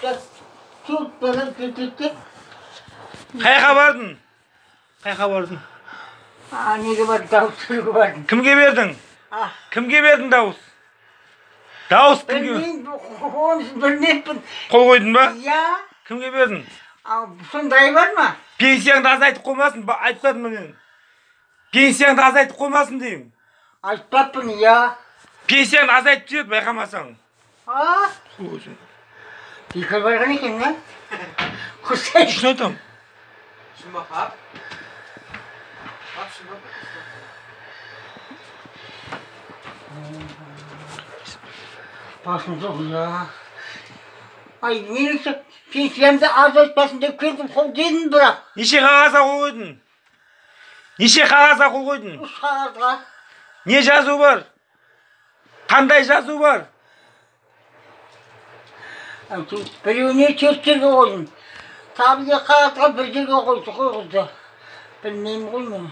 Төрт балам кетеді. Қайға бардың? Қайға бардың? Неге бардым? Дауыс беруге бардым. Кімге бердің? Кімге бердің дауыс? Дауыс кімге? Білмеймін, онысын білмеппін. Қол қойдың ба? Иә. Кімге бердің? Сондай бар ма? Пенсияңды азайтып қоймасын, айтпадым мен. Пенсияңды азайтып қоймасын деймін. Айтпаппын, иә. Пенсияңды азайтып жіберді, байқамасаң. А? Бекер барған екен, а? Құсай. Шын айтамын. Шын ба, қап? Қап, шын ба? Басым жоқ, иә. Ай, меніңше пенсиямды азайтпасын деп келдім, қол дедім бірақ. Неше қағазға қол қойдың? Неше қағазға қол қойдың? 3 қағазға. Не жазу бар? Қандай жазу бар? Біреуіне 4 жерге қойдым. Тағы бір қағазға 1 жерге қойды, қойғызды. Білмеймін ғой мен.